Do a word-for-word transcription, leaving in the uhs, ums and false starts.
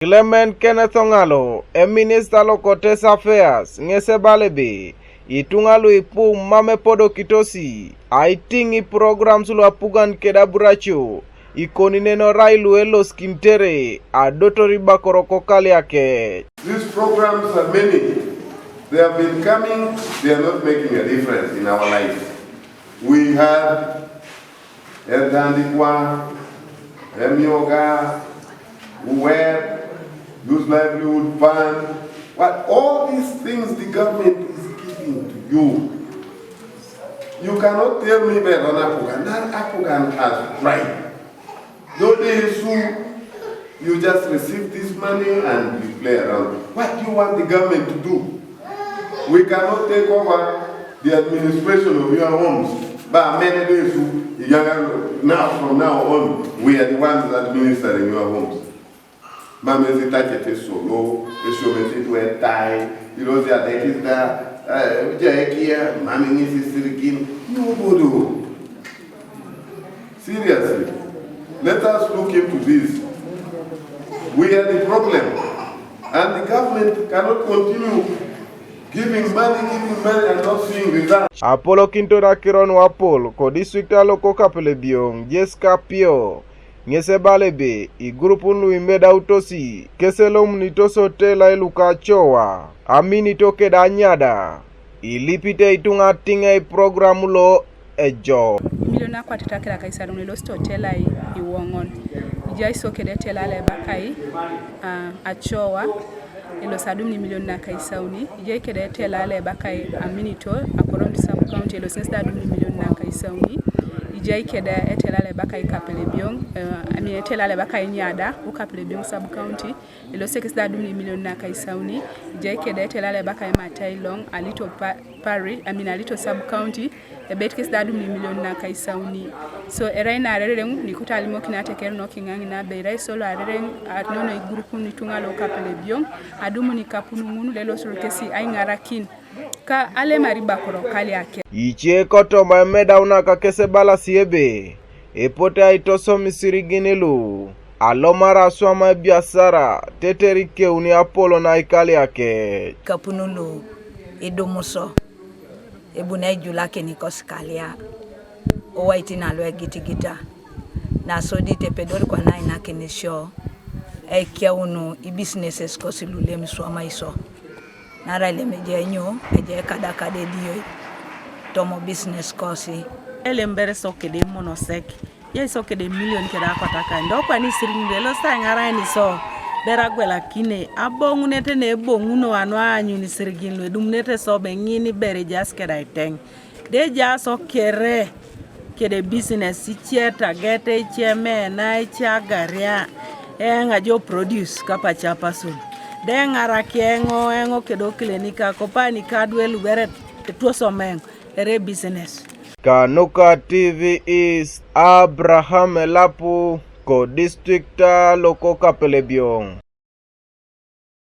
Clement Kenneth Ongalo, eminista lo Cortes Affairs, ŋes ebala ebe ituŋa lu ipu mam epodokitosi aitiŋ iprograms lu apugan keda aburacio ikoni nenorai lu eloskintere adotor ibakoro ko Kaliakec. These programs are many. They have been coming, they are not making a difference in our life. We had Etandikwa, Emyoga, Uwer, Youth Livelihood Fund. What all these things the government is giving to you. You cannot tell me Beron Apugan. That Apugan has right. Nowadays, you, you just receive this money and you play around. What do you want the government to do? We cannot take over the administration of your homes. But many days, you, now from now on, we are the ones administering your homes. Mame si tachete solo, esio mesi tu etai, irosi adekis da, eh, jekia, mame ngisi sirikin, you bodo. Seriously, let us look into this. We are the problem, and the government cannot continue giving money, giving money and not seeing results. Apolokinto na akiro nu Apol ko district alo ko Kapelebyong, Jessica Pio, ŋes ebala ebe igurupun lu imedautosi kes elomunitos otelai luka Coa, Aminito keda Anyada, ilipite ituŋa atiŋa iprogram lo ejo. Milion akwatat akira akaisauni elosit otelai iwoŋon. Ijai so kede etela lo ebakai, ah, Acoa, elosi adum ni milion naka isauni. Ijai kede etela lo ebakai Aminito, Akoronit sub county, elosi ŋes da adum ni milion naka isauni. Ijai kede etela lo ebakai Kapelebyong, eh, I mean, etela lo ebakai Nyada, u Kapelebyong sub county, elosi kes da adum ni milion naka isauni. Ijai kede etela lo ebakai Matailong, Alito pa-, parish, I mean, Alito sub county, ebeit kes da adum ni milion naka isauni. So, erai na arereŋ nikut alimokin ateker nokiŋaŋ na ebe erai so lo arereŋ, a, nono igurupun ituŋa lo Kapelebyong, adum ni ikapun ŋun lelosor kesi aiŋarakin ka alemar ibakoro Kaliakec. Ice kotoma emedau naka kes ebalasi ebe epote aitosom isirigin lu alomar aswam ebiasara teter ikeuni apolon a Kaliakec. Ikapun lu idumuso ebuni aijulakin ikosikalia owaitin alu egitigita nasodit epedori kwana ainakinisio ekeunu ibisineses kosi lulem iswamaiso. Naarai lem ejai nyo? Ejai kadakada edioi tomo business kosi. Elem bere so kede monosek, ejai so kede milion kede akwatakan. Do kwani isirigin lu elosit aiŋarakin so bere agwelakine aboŋunete ne eboŋuno anu aanyun isirigin lu edumunete so be ŋin ibere ejaas keda aiteŋ. De ejaas okere kede business, ice etagete, ice emena, ice agaria, eoŋ ajo produce kapa chapasun. De eŋarak eoŋ, eoŋ kede okilinika, kopa nikadwe luberet etwosom eoŋ, ere business. Kanuka T V East, Abraham Elapu, ko district lo ko Kapelebyong.